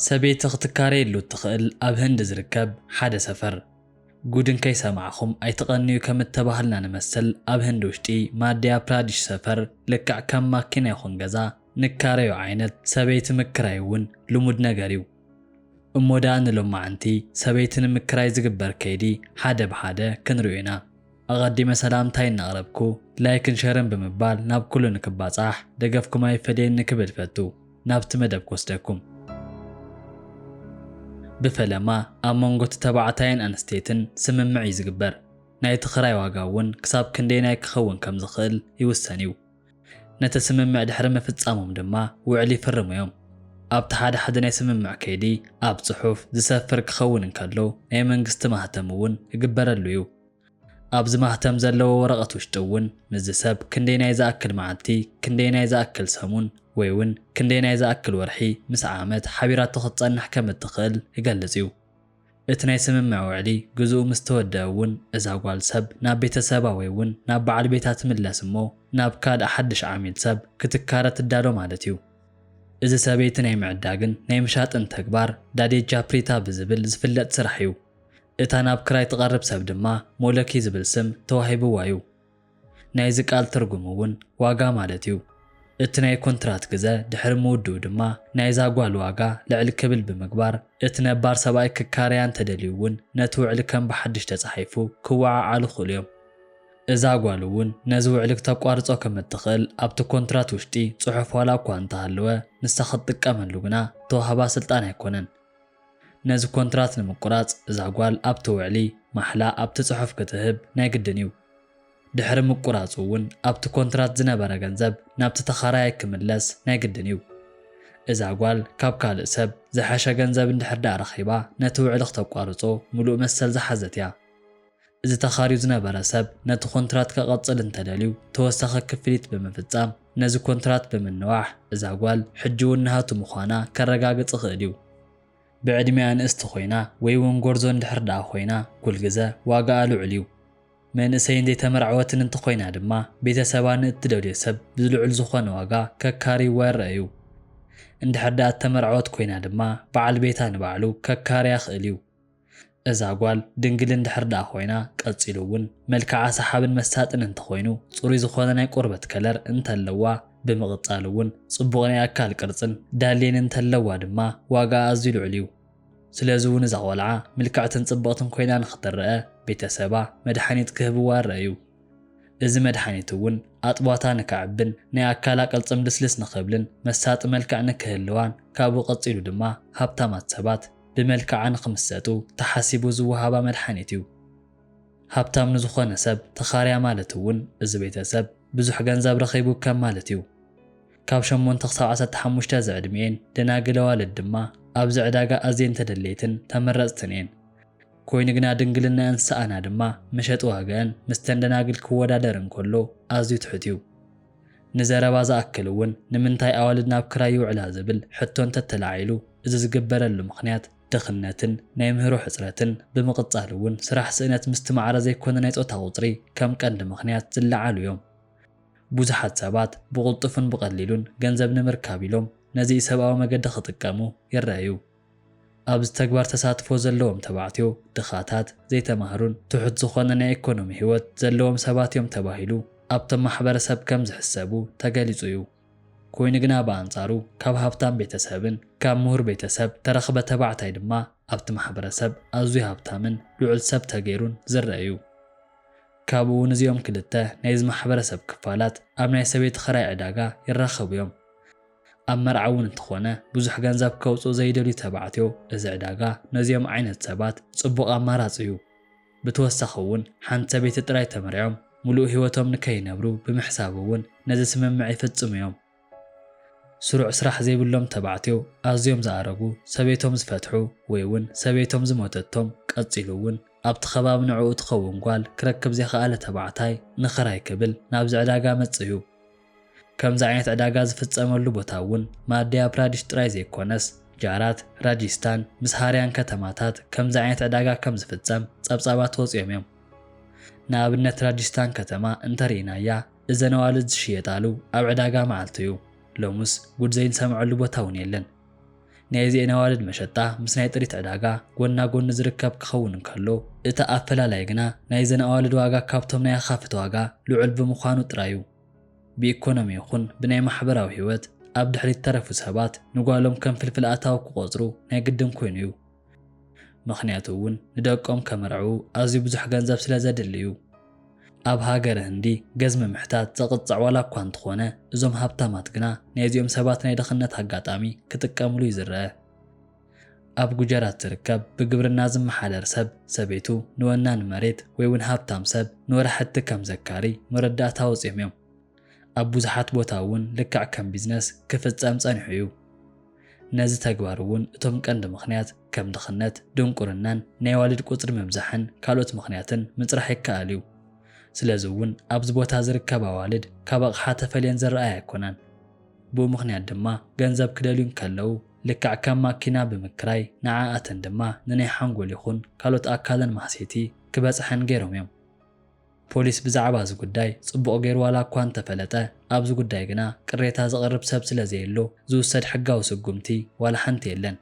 ሰበይቲ ክትካረየሉ እትኽእል ኣብ ህንዲ ዝርከብ ሓደ ሰፈር። ጉድ እንከይሰማዕኹም ኣይትቐንዩ ከም እተባህልና ንመስል፣ ኣብ ህንዲ ውሽጢ ማድያ ፕራዲሽ ሰፈር ልክዕ ከም ማኪና ይኹን ገዛ ንካረዮ ዓይነት ሰበይቲ ምክራይ እውን ልሙድ ነገር እዩ። እሞ ደኣ ንሎማዓንቲ ሰበይቲ ንምክራይ ዝግበር ከይዲ ሓደ ብሓደ ክንሪኦ ኢና። ኣቐዲመ ሰላምታይ እናቕረብኩ ላይክን ሸርን ብምባል ናብ ኩሉ ንክባጻሕ ደገፍኩም ኣይፈለየኒ ክብል ፈቱ። ናብቲ መደብ ክወስደኩም። ብፈለማ ኣብ መንጎ እቲ ተባዕታይን ኣንስተይትን ስምምዕ እዩ ዝግበር። ናይቲ ክራይ ዋጋ እውን ክሳብ ክንደየናይ ክኸውን ከም ዝኽእል ይውሰን እዩ። ነቲ ስምምዕ ድሕሪ ምፍጻሞም ድማ ውዕል ይፍርሙ እዮም። ኣብቲ ሓደ ሓደ ናይ ስምምዕ ከይዲ ኣብ ጽሑፍ ዝሰፍር ክኸውን እንከሎ ናይ መንግስቲ ማህተም እውን ይግበረሉ እዩ። ኣብዚ ማህተም ዘለዎ ወረቐት ውሽጢ እውን ምስዚ ሰብ ክንደይ ናይ ዝኣክል መዓልቲ፣ ክንደይ ናይ ዝኣክል ሰሙን ወይ እውን ክንደይ ናይ ዝኣክል ወርሒ ምስ ዓመት ሓቢራቶ ክትጸንሕ ከም እትኽእል ይገልጽ እዩ። እቲ ናይ ስምምዕ ውዕሊ ግዝኡ ምስ ተወደአ እውን እዛ ጓል ሰብ ናብ ቤተሰባ ወይ እውን ናብ በዓል ቤታ ትምለስ እሞ ናብ ካልእ ሓድሽ ዓሚል ሰብ ክትካረ ትዳሎ ማለት እዩ። እዚ ሰበይቲ ናይ ምዕዳግን ናይ ምሻጥን ተግባር ዳዴጃ ፕሪታ ብዝብል ዝፍለጥ ስራሕ እዩ። እታ ናብ ክራይ ትቐርብ ሰብ ድማ ሞለኪ ዝብል ስም ተዋሂብዋ እዩ። ናይዚ ቃል ትርጉም እውን ዋጋ ማለት እዩ። እቲ ናይ ኮንትራት ግዘ ድሕሪ ምውድኡ ድማ ናይዛ ጓል ዋጋ ልዕል ክብል ብምግባር እቲ ነባር ሰብኣይ ክካረያ እንተደልዩ እውን ነቲ ውዕሊ ከም ብሓድሽ ተጻሒፉ ክወዓዓሉ ክኽእሉ እዮም። እዛ ጓል እውን ነዚ ውዕሊ ክተቋርጾ ከም እትኽእል ኣብቲ ኮንትራት ውሽጢ ጽሑፍ ዋላ እኳ እንተሃለወ ንሳ ክትጥቀመሉ ግና ተዋህባ ስልጣን ኣይኮነን። ነዚ ኮንትራት ንምቁራጽ እዛ ጓል ኣብቲ ውዕሊ ማሕላ ኣብቲ ጽሑፍ ክትህብ ናይ ግድን እዩ። ድሕሪ ምቁራጹ እውን ኣብቲ ኮንትራት ዝነበረ ገንዘብ ናብቲ ተኻራያይ ክምለስ ናይ ግድን እዩ። እዛ ጓል ካብ ካልእ ሰብ ዝሐሸ ገንዘብ እንድሕር ደኣ ረኺባ ነቲ ውዕሊ ክተቋርጾ ምሉእ መሰል ዝሓዘት እያ። እዚ ተኻርዩ ዝነበረ ሰብ ነቲ ኮንትራት ከቐጽል እንተደልዩ ተወሳኺ ክፍሊት ብምፍጻም ነዚ ኮንትራት ብምንዋሕ እዛ ጓል ሕጂ እውን ናሃቱ ምዃና ከረጋግጽ ይኽእል እዩ። ብዕድሚኣ ንእስቲ ኮይና ወይ እውን ጎርዞ እንድሕር ደኣ ኮይና ኩልግዘ ዋጋኣ ልዑል እዩ። መንእሰይን ዘይተመርዐወትን እንተኾይና ድማ ቤተሰባ ንእትደልዮ ሰብ ብልዑል ዝኾነ ዋጋ ከካርይዋ ይረአ እዩ። እንድሕር ደኣ እተመርዐወት ኮይና ድማ በዓል ቤታ ንባዕሉ ከካርያ ይኽእል እዩ። እዛ ጓል ድንግል እንድሕር ደኣ ኮይና ቀጺሉ እውን መልክዓ ሰሓብን መሳጥን እንተኾይኑ ጽሩይ ዝኾነ ናይ ቆርበት ከለር እንተለዋ ብምቕጻል እውን ጽቡቕ ናይ ኣካል ቅርጽን ዳሌን እንተለዋ ድማ ዋጋኣ ኣዝዩ ልዑል እዩ። ስለዚ እውን እዛ ቆልዓ ምልክዕትን ጽብቕትን ኮይና ንኽትረአ ቤተሰባ መድሓኒት ክህብዋ ይረኣዩ። እዚ መድሓኒት እውን ኣጥቧታ ንክዕብን ናይ ኣካላ ቅልጽም ልስልስ ንኽብልን መሳጢ መልክዕ ንክህልዋን ካብኡ ቀጺሉ ድማ ሃብታማት ሰባት ብመልክዓ ንክምሰጡ ተሓሲቡ ዝወሃባ መድሓኒት እዩ። ሃብታም ንዝኾነ ሰብ ተኻርያ ማለት እውን እዚ ቤተሰብ ብዙሕ ገንዘብ ረኺቡ ከም ማለት እዩ። ካብ ሸሞንተ ክሳብ ዓሰርተ ሓሙሽተ ዝዕድሚኤን ደናግል ኣዋልድ ድማ ኣብዚ ዕዳጋ ኣዝየን ተደለይትን ተመረጽትን እየን። ኮይኑ ግና ድንግልናኣን ዝሰኣና ድማ መሸጢ ዋጋኣን ምስተን ደናግል ክወዳደር እንከሎ ኣዝዩ ትሑት እዩ። ንዘረባ ዝኣክል እውን ንምንታይ ኣዋልድ ናብ ክራይ ይውዕላ ዝብል ሕቶ እንተተላዒሉ እዚ ዝግበረሉ ምኽንያት ድኽነትን ናይ ምህሮ ሕጽረትን ብምቕጻል እውን ስራሕ ስእነት ምስቲ ማዕረ ዘይኮነ ናይ ጾታ ቁጽሪ ከም ቀንዲ ምኽንያት ዝለዓሉ እዮም። ብዙሓት ሰባት ብቕልጡፍን ብቐሊሉን ገንዘብ ንምርካብ ኢሎም ነዚ ኢሰብኣዊ መገዲ ክጥቀሙ ይረኣዩ። ኣብዚ ተግባር ተሳትፎ ዘለዎም ተባዕትዮ ድኻታት፣ ዘይተማህሩን ትሑት ዝኾነ ናይ ኢኮኖሚ ህይወት ዘለዎም ሰባት እዮም ተባሂሉ ኣብቶም ማሕበረሰብ ከም ዝሕሰቡ ተገሊጹ እዩ። ኮይኑ ግና ብኣንጻሩ ካብ ሃብታም ቤተሰብን ካብ ምሁር ቤተሰብ ተረኽበ ተባዕታይ ድማ ኣብቲ ማሕበረሰብ ኣዝዩ ሃብታምን ልዑል ሰብ ተገይሩን ዝረአ እዩ። ካብኡ እውን እዚኦም ክልተ ናይዚ ማሕበረሰብ ክፋላት ኣብ ናይ ሰበይቲ ኽራይ ዕዳጋ ይራኸቡ እዮም። ኣብ መርዓ እውን እንተኾነ ብዙሕ ገንዘብ ከውፅኡ ዘይደልዩ ተባዕትዮ እዚ ዕዳጋ ነዚኦም ዓይነት ሰባት ፅቡቕ ኣማራፂ እዩ። ብተወሳኺ እውን ሓንቲ ሰበይቲ ጥራይ ተመርዕዮም ምሉእ ህይወቶም ንከይነብሩ ብምሕሳብ እውን ነዚ ስምምዕ ይፍፅሙ እዮም። ስሩዕ ስራሕ ዘይብሎም ተባዕትዮ ኣዝዮም ዝኣረጉ ሰበይቶም ዝፈትሑ ወይ እውን ሰበይቶም ዝሞተቶም ቀፂሉ እውን ኣብቲ ከባቢ ንዕኡ ትኸውን ጓል ክረክብ ዘይኸኣለ ተባዕታይ ንኽራይ ክብል ናብዚ ዕዳጋ መፅእ እዩ። ከምዚ ዓይነት ዕዳጋ ዝፍፀመሉ ቦታ እውን ማድያ ፕራዲሽ ጥራይ ዘይኮነስ ጃራት፣ ራጂስታን ምስ ሃርያን ከተማታት ከምዚ ዓይነት ዕዳጋ ከም ዝፍፀም ፀብፃባት ወፂኦም እዮም። ንኣብነት ራጂስታን ከተማ እንተርኢናያ እዘን ኣዋልድ ዝሽየጣሉ ኣብ ዕዳጋ መዓልቲ እዩ። ሎሙስ ጉድ ዘይንሰምዐሉ ቦታ እውን የለን። ናይዚአን ኣዋልድ መሸጣ ምስ ናይ ጥሪት ዕዳጋ ጎና ጎኒ ዝርከብ ክኸውን እንከሎ፣ እቲ ኣፈላላይ ግና ናይዘን ኣዋልድ ዋጋ ካብቶም ናይ ኣኻፍት ዋጋ ልዑል ብምዃኑ ጥራይ እዩ። ብኢኮኖሚ ይኹን ብናይ ማሕበራዊ ህይወት ኣብ ድሕሪት ተረፉ ሰባት ንጓሎም ከም ፍልፍል ኣታዊ ክቖጽሩ ናይ ግድን ኮይኑ እዩ። ምኽንያቱ እውን ንደቆም ከመርዕዉ ኣዝዩ ብዙሕ ገንዘብ ስለ ዘድሊ እዩ። ኣብ ሃገረ ህንዲ ገዝ ምምሕታት ዘቕጽዕ ዋላ እኳ እንተኾነ፣ እዞም ሃብታማት ግና ናይዚኦም ሰባት ናይ ድኽነት ኣጋጣሚ ክጥቀምሉ እዩ ዝረአ። ኣብ ጉጀራት ዝርከብ ብግብርና ዝመሓደር ሰብ ሰበይቱ ንወናኒ መሬት ወይ እውን ሃብታም ሰብ ንወራሕቲ ከም ዘካሪ መረዳእታ ኣውጺኦም እዮም። ኣብ ብዙሓት ቦታ እውን ልክዕ ከም ቢዝነስ ክፍጸም ጸኒሑ እዩ። ነዚ ተግባር እውን እቶም ቀንዲ ምኽንያት ከም ድኽነት፣ ድንቁርናን ናይ ዋልድ ቁጽሪ ምብዛሕን ካልኦት ምኽንያትን ምጽራሕ ይከኣል እዩ። ስለዚ እውን ኣብዚ ቦታ ዝርከባ ኣዋልድ ካብ ኣቕሓ ተፈልየን ዝረኣያ ኣይኮናን። ብኡ ምኽንያት ድማ ገንዘብ ክደልዩ እንከለዉ ልክዕ ከም ማኪና ብምክራይ ንዓኣተን ድማ ንናይ ሓንጎል ይኹን ካልኦት ኣካለን ማህሰይቲ ክበጽሐን ገይሮም እዮም። ፖሊስ ብዛዕባ እዚ ጉዳይ ጽቡቕ ገይሩ ዋላ እኳ እንተፈለጠ፣ ኣብዚ ጉዳይ ግና ቅሬታ ዘቕርብ ሰብ ስለ ዘየሎ ዝውሰድ ሕጋዊ ስጉምቲ ዋላ ሓንቲ የለን።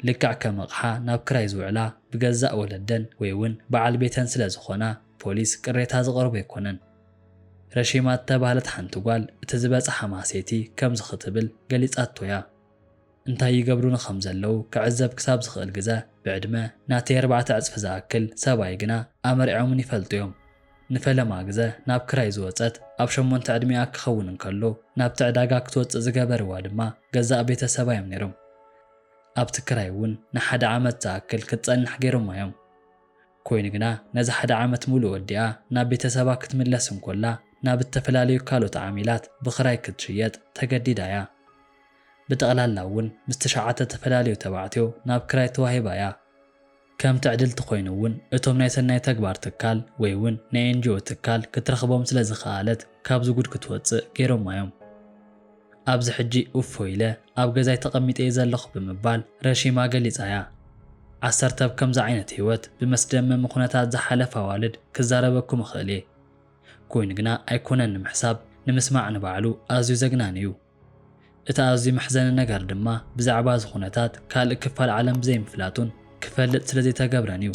ልክዕ ከም ኣቕሓ ናብ ክራይ ዝውዕላ ብገዛእ ወለደን ወይ እውን በዓል ቤተን ስለ ዝኾና ፖሊስ ቅሬታ ዘቕርቦ ኣይኮነን። ረሺማ እተባህለት ሓንቲ ጓል እቲ ዝበጽሓ ማህሰይቲ ከምዚ ክትብል ገሊጻቶ እያ። እንታይ ይገብሩኒ ከም ዘለዉ ክዕዘብ ክሳብ ዝኽእል ግዘ ብዕድመ ናተይ ኣርባዕተ ዕጽፊ ዝኣክል ሰብኣይ ግና ኣመርዕዮምን ይፈልጡ እዮም። ንፈለማ ግዘ ናብ ክራይ ዝወጸት ኣብ ሸሞንተ ዕድሚኣ ክኸውን እንከሎ ናብቲ ዕዳጋ ክትወጽእ ዝገበርዋ ድማ ገዛእ ቤተሰባ እዮም ነይሮም። ኣብቲ ክራይ እውን ንሓደ ዓመት ዝኣክል ክትጸንሕ ገይሮማ እዮም። ኮይኑ ግና ነዚ ሓደ ዓመት ሙሉእ ወዲኣ ናብ ቤተሰባ ክትምለስ እንኮላ ናብ እተፈላለዩ ካልኦት ዓሚላት ብኽራይ ክትሽየጥ ተገዲዳ እያ። ብጠቕላላ እውን ምስ ትሽዓተ ተፈላለዩ ተባዕትዮ ናብ ክራይ ተዋሂባ እያ። ከም ትዕድልቲ ኮይኑ እውን እቶም ናይ ሰናይ ተግባር ትካል ወይ እውን ናይ ኤንጂኦ ትካል ክትረኽቦም ስለ ዝኸኣለት ካብዚ ጉድ ክትወፅእ ገይሮማ እዮም። ኣብዚ ሕጂ እፎ ኢለ ኣብ ገዛይ ተቐሚጠ እየ ዘለኹ ብምባል ረሺማ ገሊፃ እያ። ዓሰርተ ኣብ ከምዚ ዓይነት ህይወት ብመስደመሚ ኩነታት ዝሓለፋ ኣዋልድ ክዛረበኩም እኽእል እየ። ኮይኑ ግና ኣይኮነን ንምሕሳብ ንምስማዕ ንባዕሉ ኣዝዩ ዘግናኒ እዩ። እቲ ኣዝዩ መሕዘኒ ነገር ድማ ብዛዕባ እዚ ኩነታት ካልእ ክፋል ዓለም ብዘይምፍላጡን ክፈልጥ ስለ ዘይተገብረን እዩ።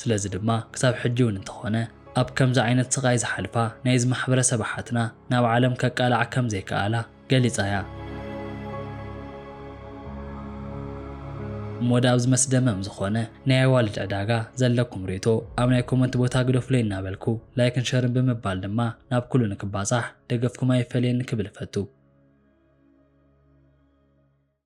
ስለዚ ድማ ክሳብ ሕጂ እውን እንተኾነ ኣብ ከምዚ ዓይነት ስቓይ ዝሓልፋ ናይዚ ማሕበረሰብ ኣሓትና ናብ ዓለም ከቃልዓ ከም ዘይከኣላ ገሊጻ እያ። እሞ ዳ ኣብዚ መስደመም ዝኾነ ናይ ኣዋልድ ዕዳጋ ዘለኩም ርእይቶ ኣብ ናይ ኮመንት ቦታ ግደፉለይ እናበልኩ ላይክን ሸርን ብምባል ድማ ናብ ኩሉ ንክባጻሕ ደገፍኩም ኣይፈለየኒ ክብል እፈቱ።